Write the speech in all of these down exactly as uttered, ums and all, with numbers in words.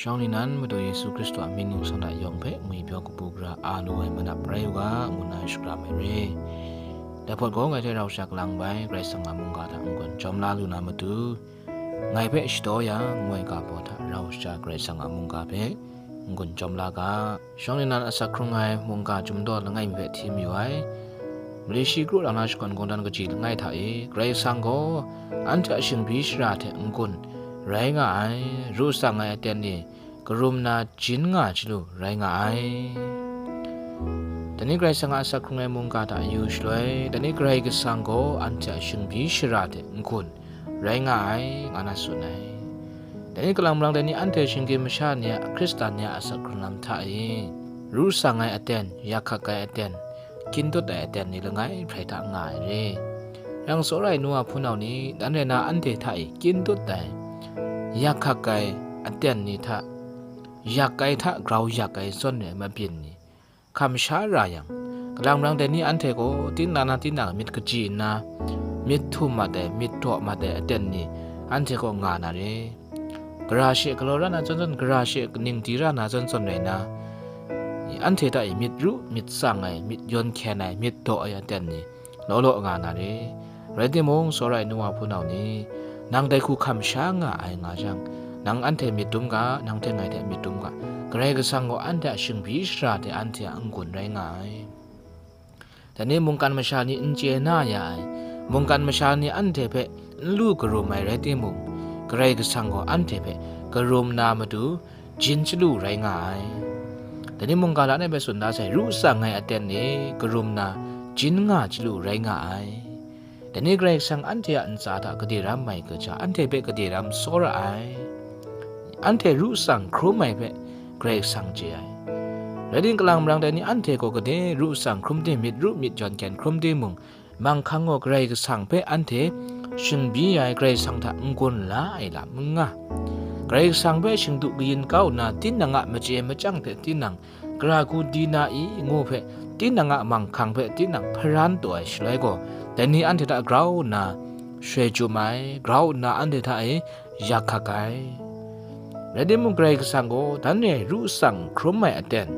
Shawng ni nan Madu Yesu Hkristu a mying ningsang hta yawng hpe ngwipyaw kabu gara a lu ai manap rai u ga, ngu nna shakram ai re. Dai hpawt gaw, ngai hte rau sha kalang bai Karai Kasang a mungga hta n-gun jawm la lu na matu, ngai hpe shadaw ya, ngu ai ga baw hta rau sha Karai Kasang a mungga hpe n-gun jawm la ga. Shawng ni nan asak hkrung ai mungga chyum daw langai mi hpe hti mayu ai. Mali shi kru lang na shakawn kungdawn kaji langai hta e, Karai Kasang gaw anhte a shingbyi shara hte n-gun rai nga ai, ru tsang ai aten ni karum na jin nga chyalu rai nga ai. Dai ni Karai Kasang a asak hkrung ai mungga hta yu shaloi, dai ni Karai Kasang gaw anhte a shingbyi shara hte n-gun rai nga ai, nga na tsun ai. Dai ni kalang marang dai ni anhte shinggyim masha ni a, Hkristan ni a asak hkrung lam hta e, ru tsang ai aten, yak hkak ai aten, kyin dut ai aten ni langai hprai hta nga ai re. Yang tsawra ai nu wa hpunau ni, dan rai na anhte hta e kyin dut ai, yak hkak ai aten ni hta, yak ai hta grau yak ai zawn ai mabyin ni, hkam sha ra yang, kalang marang dai ni anhte gaw tinang na tinang myit kaji nna, myit htum mat ai, myit daw mat ai aten ni anhte gaw nga na re. Gara she galaw ra na zawn zawn, gara she kaning di ra na zawn zawn rai na, anhte hta e myit ru myit tsang ai, myit yawn hkyen ai, myit daw ai aten ni law law nga na re. Rai timung, tsawra ai nu wa hpunau ni, nang dai hku hkam sha nga ai nga jang, nang anhte myit dum ga, nang hte ngai hte myit dum ga. Karai Kasang gaw anhte a shingbyi shara hte anhte a n-gun rai nga ai. Dai ni mungkan masha ni n chye na ya ai, mungkan masha ni anhte hpe n lu karum ai rai timung, Karai Kasang gaw anhte hpe karum na matu jin chyalu rai nga ai. Dai ni mungga la ngai hpe tsun da sai, ru tsang ai aten ni karum na jin nga chyalu rai nga ai. Dai ni Karai Kasang anhte a ntsa hta gade ram mai kaja, anhte hpe gade ram tsawra ai. Anhte ru tsang hkrum ai hpe Karai Kasang chye ai. Rai ting, kalang marang dai ni anhte gaw gade ru tsang hkrum ting, myit ru myit yawn hkyen hkrum ting mung, manghkang gaw Karai Kasang hpe anhte shingbyi ai, Karai Kasang hta n-gun la ai lam n nga. Karai Kasang hpe shingdu kayin kau nna, tinang a machye machyang hte tinang, gara hku di na i ngu hpe, tinang a manghkang hpe tinang hparan taw ai shaloi gaw, dai ni anhte hta grau nna shoi chyum ai, grau nna anhte hta e yak hkak ai. Rai timung, Karai Kasang gaw dan re ai ru tsang hkrum ai aten,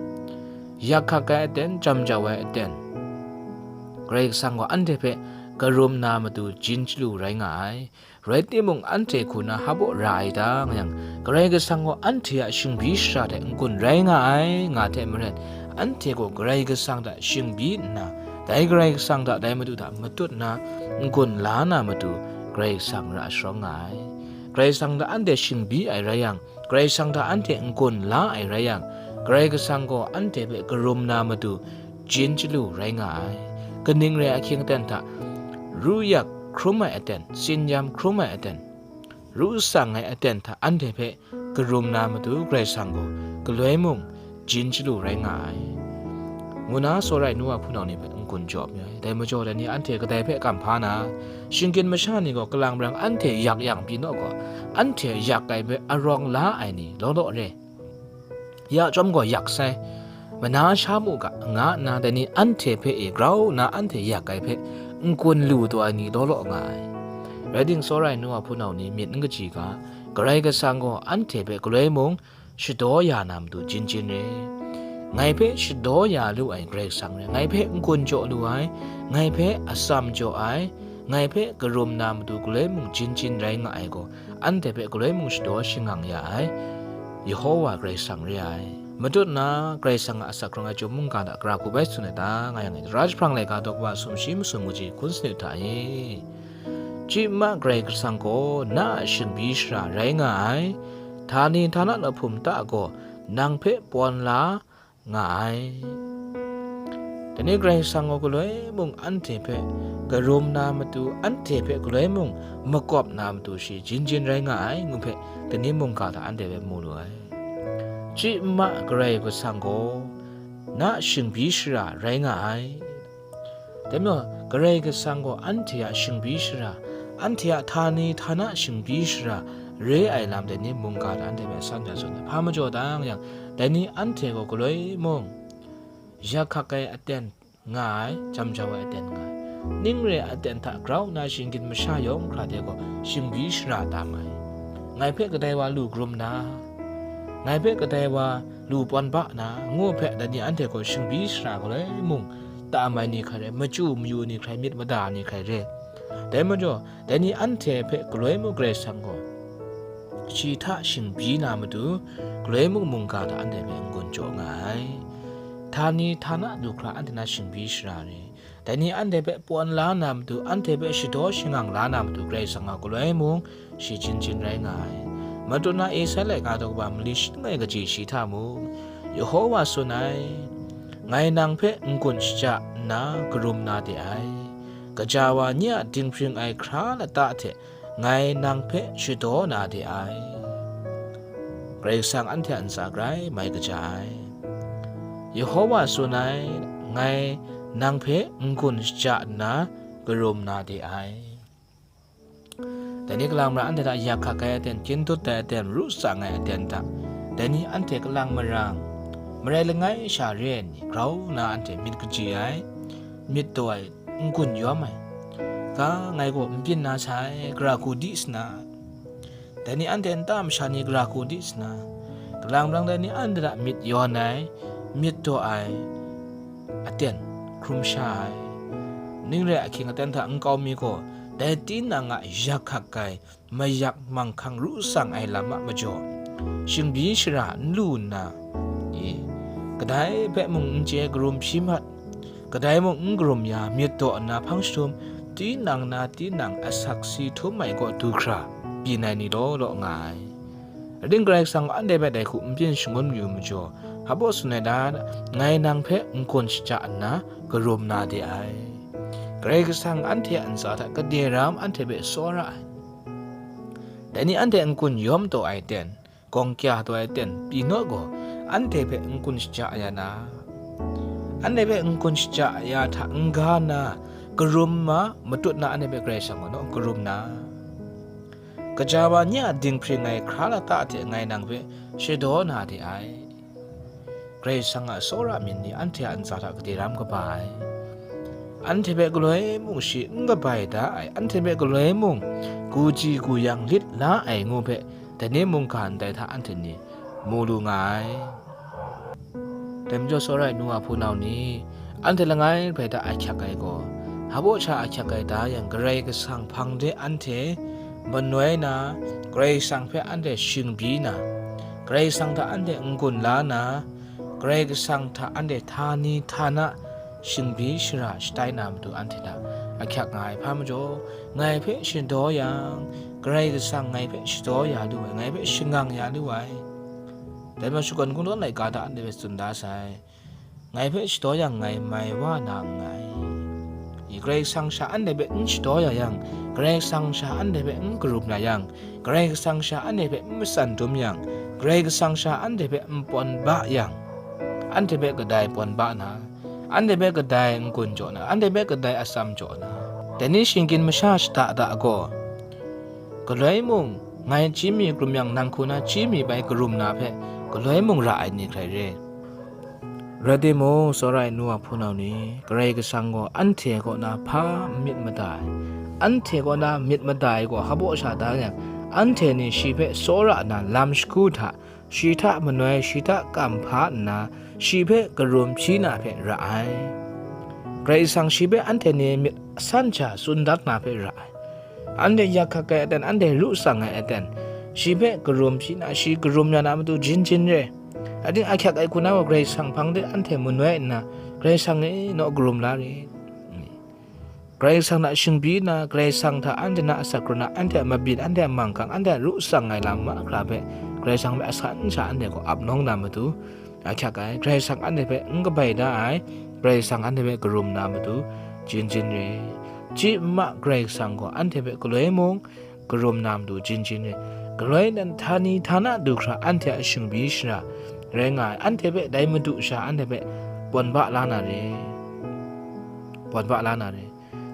yak hkak ai aten, jam jau ai aten, Karai Kasang gaw anhte hpe karum na matu jin chyalu rai nga ai. Rai timung, anhte hku na hpa baw ra ai ta nga yang, Karai Kasang gaw anhte a shingbyi shara hte n-gun rai nga ai, nga hte maren, anhte gaw Karai Kasang hta shingbyi nna, dai Karai Kasang hta dai Madu hta matut nna n-gun la na matu, Karai Kasang ra sharawng nga ai. Karai Kasang hta anhte shingbyi ai rai yang, Karai Kasang hta anhte n-gun la ai rai yang, Karai Kasang gaw anhte hpe karum na matu jin chyalu rai nga ai. Kaning rai ahkying aten hta, ru yak hkrum ai aten, tsin yam hkrum ai aten, ru tsang ai aten hta anhte hpe karum na matu Karai Kasang gaw galoi mung jin chyalu rai nga ai, ngu na tsawra ai nu wa hpunau ni hpe n-gun jaw mayu ai. Dai majaw dai ni anhte kadai hpe kamhpa na, shinggyim masha ni gaw kalang marang anhte yak yang pyi naw gaw, anhte yak ai hpe arawng la ai ni law law re. Ya chyawm gaw yak sai, mana sha mu ga, nga nna dai ni anhte hpe e grau nna anhte yak ai hpe n-gun lu taw ai ni law law nga ai. Rai ting, tsawra ai nu wa hpunau ni myit n kaji ga, Karai Kasang gaw anhte hpe galoi mung shadaw ya na matu jin jin re. Ngai hpe shadaw ya lu ai Karai Kasang re, ngai hpe n-gun jaw lu ai, ngai hpe atsam jaw ai, ngai hpe karum na matu galoi mung jin jin rai nga ai gaw, anhte hpe galoi mung shadaw shangang ya ai Yehowa Karai Kasang re ai. Matut na Karai Kasang a asak hkrung ai Chyum mungga hta gara hku bai tsun ai ta, nga yang e, Tara jahprang laika daw kaba sumshi masum kaji hkun sanit hta e, Chyi nma, Karai Kasang gaw na a shingbyi shara rai nga ai, htani htana lahpum ta gaw nang hpe pawn la nga ai. Dai ni Karai Kasang gaw galoi mung anhte hpe karum na matu, anhte hpe galoi mung makawp na matu shi jin jin rai nga ai, ngu hpe dai ni mungga hta anhte hpe mu lu ai. Chyi nma, Karai Kasang gaw na a shingbyi shara rai nga ai. Dai majaw, Karai Kasang gaw anhte a shingbyi shara, anhte a htani htana shingbyi shara re ai lam dai ni mungga hta anhte hpe san ja tsun ai. Hpa majaw dang yang, dai ni anhte gaw galoi mung, yak hkak ai aten nga ai, jam jau ai aten nga ai. Ning re ai aten hta grau nna shinggyim masha yawng hkra de gaw shingbyi shara tam ai. Ngai hpe kadai wa lu krum na, ngai hpe kadai wa lu pawn ba na, ngu hpe, dai ni anhte gaw shingbyi shara galoi mung tam ai ni hkrai re, machyu mayu ni hkrai, myit mada ni hkrai re. Dai majaw, dai ni anhte hpe galoi mung Karai Kasang gaw shi hta shingbyi na matu, galoi mung mungga hta anhte hpe n-gun jaw nga ai. Htani htana du hkra anhte na shingbyi shara re. Dai ni anhte hpe pawn la na matu, anhte hpe shadaw shangang la na matu, Karai Kasang a galoi mung shi jin jin rai nga ai. Matut na Esai laika daw kaba mali shi langai kaji shi hta mung, Yehowa tsun ai, "Ngai nang hpe n-gun shaja nna karum na de ai. Kaja wa nye a dinghpring ai hkra lata hte ngai nang hpe shadaw na de ai." Karai Kasang anhte a ntsa grai mai kaja ai. Yehowa tsun ai, "Ngai nang hpe n-gun shaja nna karum na de ai." Dai ni kalang mara anhte hta yak hkak ai aten, kyin dut ai aten, ru tsang ai aten hta, dai ni anhte kalang marang, marai langai sha re ai ni, grau nna anhte myit kaji ai, myit daw ai, n-gun yawm ai, ga ngai gaw n byin na sai, gara hku di sana, dai ni anhte nta masha ni gara hku di sana, kalang marang dai ni anhte hta myit yawn ai, myit daw ai aten hkrum sha ai, ning re ahkying aten hta nkau mi gaw, dai tinang a yak hkak ai, mayak manghkang ru tsang ai lam a majaw, shingbyi shara n lu nna, i, kadai hpe mung n chye, karum hpyi mat, kadai mung n karum ya, myit daw nna hpang jahtum, tinang na tinang asak si htum ai kaw du hkra byin ai ni law law nga ai. Ring Karai Kasang gaw anhte hpe dai hku n byin shangun mayu majaw, hpa baw tsun ai ta, ngai nang hpe n-gun shaja nna karum na de ai. Karai Kasang anhte a ntsa hta gade ram anhte hpe tsawra ai. Dai ni anhte n-gun yawm taw ai ten, gawng kya taw ai ten, pyi naw gaw, anhte hpe n-gun shaja ya na, anhte hpe n-gun shaja ya hta n-ga na, karum ma, matut na anhte hpe Karai Kasang gaw naw karum na, kaja wa nye a dinghpring ai hkra lata hte ngai nang hpe shadaw na de ai. Karai Kasang a tsawra myit ni anhte a ntsa hta gade ram kaba ai, anhte hpe galoi mung shi n kabai da ai, anhte hpe galoi mung gu ji gu yang lit la ai ngu hpe, dai ni mungga ndai hta anhte ni mu lu nga ai. Dai majaw, tsawra ai nu wa hpunau ni, anhte langai bai hta ahkyak ai gaw, hpa baw sha ahkyak ai ta yang, Karai Kasang hpang de anhte manoi na, Karai Kasang hpe anhte shingbyi na, Karai Kasang hta anhte n-gun la na, Karai Kasang hta anhte htani htana shingbyi shara shatai na matu anhte hta ahkyak nga ai hpa majaw, ngai hpe shadaw yang, Karai Kasang ngai hpe shadaw ya lu ai, ngai hpe shangang ya lu ai. Dai majaw, shakawn kungdawn laika hta anhte hpe tsun da sai. Ngai hpe shadaw yang ngai mai wa na nngai. I, Karai Kasang sha anhte hpe n shadaw ya yang, Karai Kasang sha anhte hpe n karum ya yang, Karai Kasang sha anhte hpe n matsan dum yang, Karai Kasang sha anhte hpe n pawn ba yang, anhte hpe kadai pawn ba na, anhte hpe kadai n-gun jaw na, anhte hpe kadai atsam jaw na, dai ni shinggyim masha shada da gaw, galoi mung ngai chyi mi karum yang, nang hku na chyi mi bai karum na hpe, galoi mung ra ai ni hkrai re. Rai timung, tsawra ai nu wa hpunau ni, Karai Kasang gaw anhte kaw na hpa n myit mada ai, anhte kaw na myit mada ai gaw hpa baw sha da yang, anhte ni shi hpe tsawra na lam shagu hta, shi hta manoi, shi hta kam hpa nna, shi hpe karum hpyi na hpe ra ai. Karai Kasang shi hpe anhte ni myit san sha tsun dat na hpe ra ai. Anhte yak hkak ai aten, anhte ru tsang ai aten, shi hpe karum hpyi na, shi karum ya na matu jin jin re. Ating ahkyak ai hku na gaw Karai Kasang hpang de anhte manoi nna, Karai Kasang e naw karum la rit. Karai Kasang hta shingbyi nna, Karai Kasang hta anhte na asak runa, anhte a mabyin, anhte a manggang, anhte a ru tsang ai lam mahkra hpe, Karai Kasang hpe asan sha anhte gaw ap nawng na matu, ahkyak ai, Karai Kasang anhte hpe n kabai da ai, Karai Kasang anhte hpe karum na matu, jin jin re. Chyi n ma, Karai Kasang gaw anhte hpe galoi mung, karum na matu jin jin re. Galoi nan htani htana du hkra anhte a shingbyi shara rai nga ai, anhte hpe dai madu sha anhte hpe pawn ba la na re. Pawn ba la na re.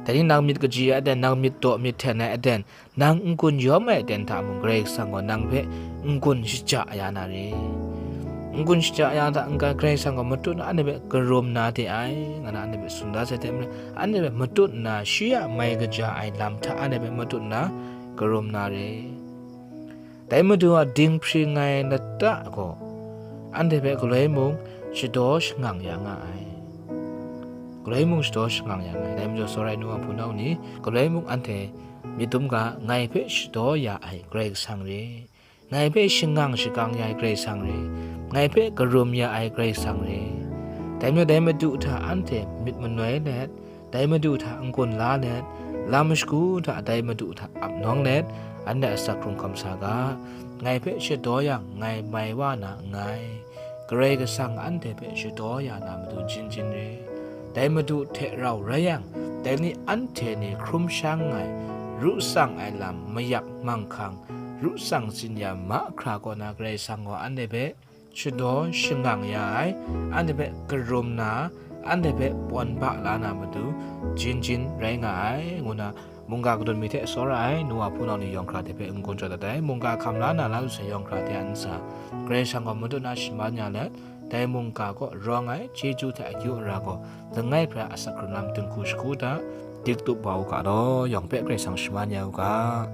Dai ni nang myit kaji ai aten, nang myit daw myit hten ai aten, nang n-gun yawm ai aten hta mung Karai Kasang gaw nang hpe n-gun shaja ya na re. N-gun shaja ya hta n-ga Karai Kasang gaw matut na anhte hpe karum na de ai, nga na anhte hpe tsun da sai hte maren, anhte hpe matut nna shi a mai kaja ai lam hta anhte hpe matut nna karum na re. Dai Madu a dinghpring ai lata gaw, anhte hpe galoi mung shadaw shangang ya nga ai. Galoi mung shadaw shangang ya nga ai. Dai majaw, tsawra ai nu a hpunau ni, galoi mung anhte myit dum ga, ngai hpe shadaw ya ai Karai Kasang re, ngai hpe shangang shakang ya ai Karai Kasang re, ngai hpe karum ya ai Karai Kasang re. Dai majaw, dai Madu hta anhte myit manoi let, dai Madu hta n-gun la let, lam shagu hta dai Madu hta ap nawng let, anhte asak hkrung hkam sa ga. Ngai hpe shadaw yang, ngai mai wa na nngai. Karai Kasang anhte hpe shadaw ya na matu jin jin re. Dai Madu hte rau rai yang, dai ni anhte ni hkrum sha nngai, ru tsang ai lam, mayak manghkang, ru tsang tsin ya mahkra kaw na Karai Kasang gaw anhte hpe shadaw shangang ya ai, anhte hpe karum na, anhte hpe pawn ba la na matu jin jin rai nga ai, ngu na mungga kadun mi hte tsawra ai nu wa hpunau ni yawng hkra hte hpe n-gun jaw dat ai. Mungga hkam la na Lalu sai yawng hkra hte a ntsa, Karai Kasang gaw matut na shaman ya let, dai mungga kaw rawng ai chyeju hte akyu ara gaw langai hpra asak hkrung lam dinghku shagu hta dik tup wa u ga law, yawng hpe Karai Kasang shaman ya u ga.